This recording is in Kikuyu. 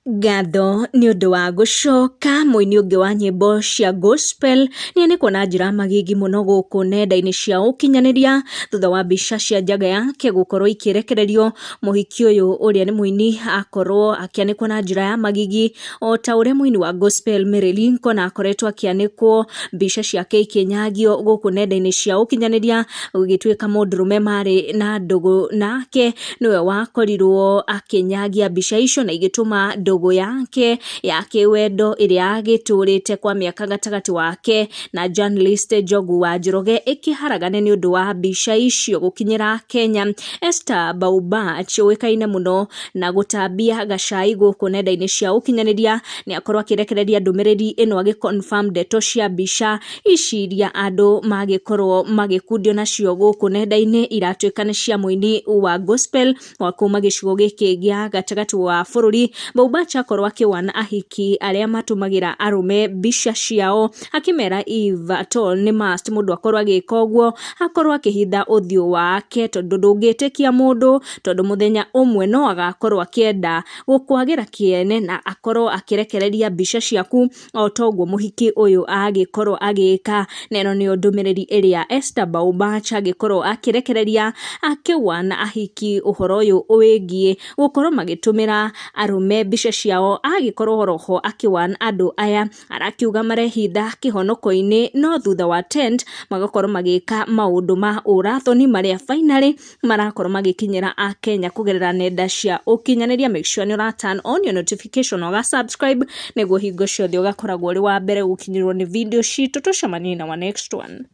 Ngatho nĩ ũndũ wa gũcoka, mũini ũngĩ wa nyĩmbo cia gospel nĩanĩkwo na njĩra magigi mũno gũkũ nenda-inĩ cia ũkinyanĩria thutha wa mbica cia njaga yake gũkorwo ikĩrekererio. Mũhiki ũyũ ũrĩa nĩ mũini akorwo akĩanĩkwo na njĩra ya magigi o ta ũrĩa mũini wa gospel Mary Lincoln akoretwo akĩanĩkwo mbica ciake ikĩnyagio gũkũ nenda-inĩ cia ũkinyanĩria, gũgĩtuĩka mũndũrũme marĩ na ndũgũ nake nĩwe wakorirwo akĩnyagia mbica icio na igĩtũma ndũgũ yake ya kĩwendo ĩrĩa agĩtũrĩte kwa mĩaka gatagatĩ wake na journalist Njogu wa Njoroge ĩkĩharagane nĩ ũndũ wa mbica icio gũkinyĩra Kenya. Esther Baubach ũĩkaine mũno na gũtambia gacai gũkũ nenda-inĩ cia ũkinyanĩria nĩ akorwo akĩrekereria ndũmĩrĩri ĩno agĩ confirm ndeto cia mbica ici iria andũ magĩkorwo magĩkundio nacio gũkũ nenda-inĩ iratuĩka nĩ cia mũini wa gospel wa kuma gĩcigo gĩkĩ gĩa gatagatĩ wa bũrũri. Baubach akorwo akĩwana ahiki arĩa matũmagĩra arũme mbica ciao akĩmera if at all nĩ must mũndũ akorwo agĩka ũguo akorwo akĩhitha ũthiũ wake tondũ ndũngĩtĩkia mũndũ tondũ mũthenya ũmwe no agakorwo akĩenda gũkwagĩra kĩene na akorwo akĩrekereria mbica ciaku o toguo mũhiki ũyũ agĩkorwo agĩka. Na ĩno nĩyo ndũmĩrĩri ĩrĩa Esther Baubach agĩkorwo akĩrekereria akĩwana ahiki ũhoro ũyũ wĩgiĩ gũkorwo magĩtũmĩra arũme mbica ciao, agĩkorwo oroho akĩwana andũ aya arakiuga marehitha kĩhonoko-inĩ no thutha wa tent magakorwo magĩka maũndũ ma ũrathoni marĩa finally marakorwo magĩkinyĩra akenya kũgerera nenda cia ũkinyanĩria. Make sure nĩ ũra turn on your notification, ũga subscribe nĩguo hingo ciothe ũgakoragwo ũrĩ wa mbere gũkinyĩrwo nĩ video citũ. Tũcemanie na wa next one.